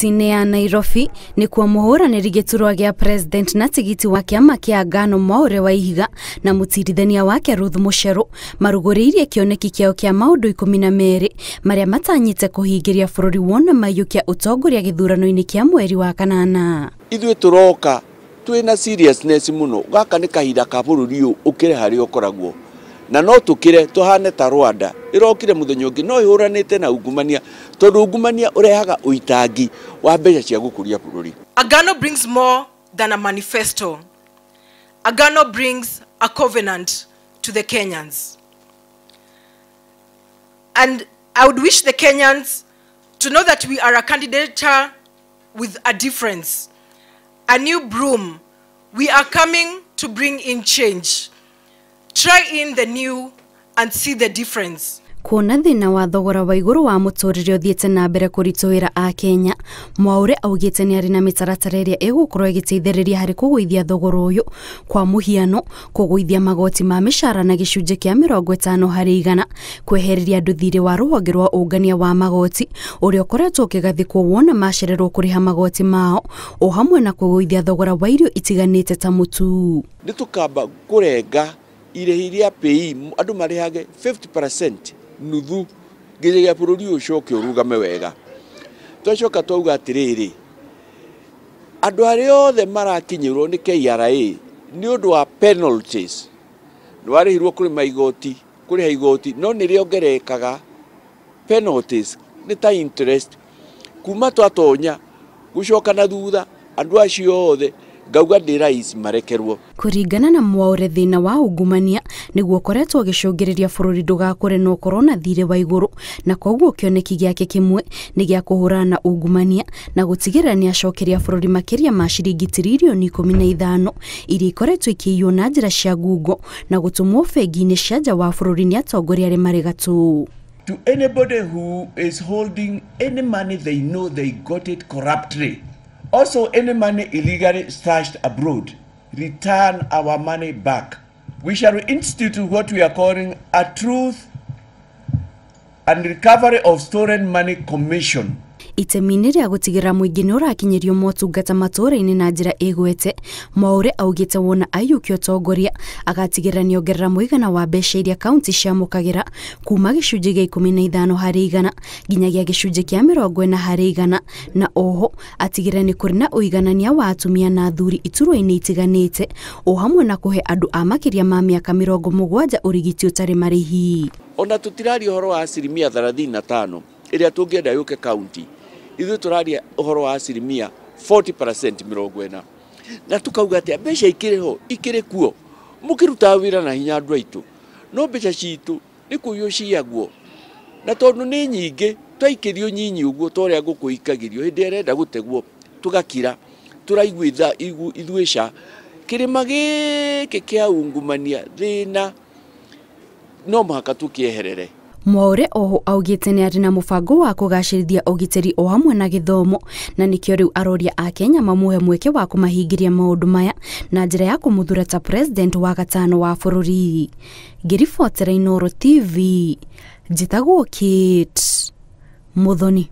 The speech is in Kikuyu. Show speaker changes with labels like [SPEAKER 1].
[SPEAKER 1] Kaunti-inĩ ya Nairobi nĩkuo mũhũranĩri gĩturwa gĩa president na tigiti wa kĩama kĩa Agano Mwaure Waihiga na mũtirithania wake Ruth Mucheru marugũrĩirie kĩoneki kĩao kĩa maũndũ 12 marĩa matanyĩte kũhingĩria bũrũri wona maiyũkia ũtongoria gĩthurano-inĩ kĩa mweri wa kanana.
[SPEAKER 2] Ithuĩ tũroka twĩna seriousness mũno, gaka nĩ kahinda ka bũrũri ũyũ ũkĩre harĩa ũkoragwo na no tukire tuhane ta Rwanda irokire muthenya ungi no ihuranite na ungumania tondu ungumania urehaga uitangi wa mbeca cia gukuria bururi.
[SPEAKER 3] Agano brings more than a manifesto. Agano brings a covenant to the Kenyans. And I would wish the Kenyans to know that we are a candidature with a difference, a new broom. We are coming to bring in change. Try in the new and see the difference.
[SPEAKER 1] Kuona thĩna wa thogora wa igũrũ wa mũtũrĩre ũthiĩte na mbere kũritũhĩra a Kenya, Mwaure augĩte nĩ arĩ na mĩtaratara ĩrĩa ĩgũkorwo ĩgĩteithĩrĩria harĩ kũgũithia thogora ũyũ, kwa mũhiano kũgũithia magoti ma mĩcara na gĩcunjĩ kĩa 50 harĩ igana, kwehereria andũ thirĩ wa rũhonge rwa ũngania wa magoti ũrĩa ũkoretwo ũkĩgathĩkwo wona macererwo kũrĩha magoti mao, o hamwe na kũgũithia thogora wa irio itiganĩte ta mũtu.
[SPEAKER 2] Nĩ tũkamba kũrenga irĩhi rĩa PAYE andũ marĩhage 50% nuthu nginyagia bũrũri ũyũ ũcoke ũrũgame wega. Twacoka twauga atĩrĩrĩ, andũ arĩa othe marakinyĩrwo nĩ KRA nĩ ũndũ wa penalties, nĩ warĩhirwo kũrĩma igoti, kũrĩha igoti no nĩ rĩongererekaga penalties nĩ ta interest kuma twatonya gũcoka na thutha andũ acio othe ngauga ndĩ rais marekerwo.
[SPEAKER 1] Kũringana na Mwaure, thĩna wa ungumania nĩguo ũkoretwo ũgĩcũngĩrĩria bũrũri ndũgakũre na ũkorwo na thirĩ wa igũrũ, na koguo kĩoneki gĩake kĩmwe nĩ gĩa kũhũrana na ungumania na gũtigĩrĩra nĩ acokeria bũrũri makĩria ma ciringi tiririoni 15 iria ikoretwo ikĩiywo na njĩra cia ngungo na gũtũmwo bengi-inĩ cia nja wa bũrũri nĩ atongoria arĩa marĩ gatũ.
[SPEAKER 2] To anybody who is holding any money they know they got it corruptly, also any money illegally stashed abroad, return our money back. We shall institute what we are calling a Truth and Recovery of Stolen Money Commission.
[SPEAKER 1] Itemi-inĩ rĩa gũtigĩrĩra mũingĩ nĩ ũrakinyĩrio motungata matũũra-inĩ na njĩra ĩgwete, Mwaure augĩte wona aiyũkia ũtongoria agatigĩrĩra nĩongerera mũigana wa mbeca iria kaunti ciamũkagĩra kuma gĩcunjĩ gĩa 15 harĩ igana nginyagia gĩcunjĩ kĩa 40 harĩ igana, na oho atigĩrĩra nĩ kũrĩ na ũiganania wa atumia na athuri iturwa-inĩ itiganĩte, o hamwe na kũhe andũ a makĩria ma mĩaka 70 ũrigiti ũtarĩ marĩhi.
[SPEAKER 2] Ona tũtiraria ũhoro wa asilimia 35 ĩrĩa tũngĩenda yũke kaunti, ithuĩ tũraria ũhoro wa asilimia 40% 40, na tukauga atĩ mbeca ikĩrĩ ho ikĩrĩ kuo, mũkĩrutaga wĩra na hinya andũ aitũ, no mbeca citũ nĩ kũiywo ciyagwo, na tondũ nĩ nyingĩ twaikĩrio nyinyi ũguo ta ũrĩa ngũkũ ikagĩrio hĩndĩ ĩrĩa ĩrenda gũtegwo tũgakira, tũraigua ithuĩ ca kĩrĩma gĩkĩ kĩa ungumania thĩna no mũhaka tũkĩeherere.
[SPEAKER 1] Mwaure oho augĩte nĩ arĩ na mũbango wa kũgacĩrithia ũgitĩri o hamwe na gĩthomo, na nĩkĩo rĩu aroria a Kenya mamũhe mweke wa kũmahingĩria maũndũ maya na njĩra ya kũmũthura ta president wa gatano wa bũrũri. Ngĩribotera Inooro TV, njĩtagwo Kate Muthoni.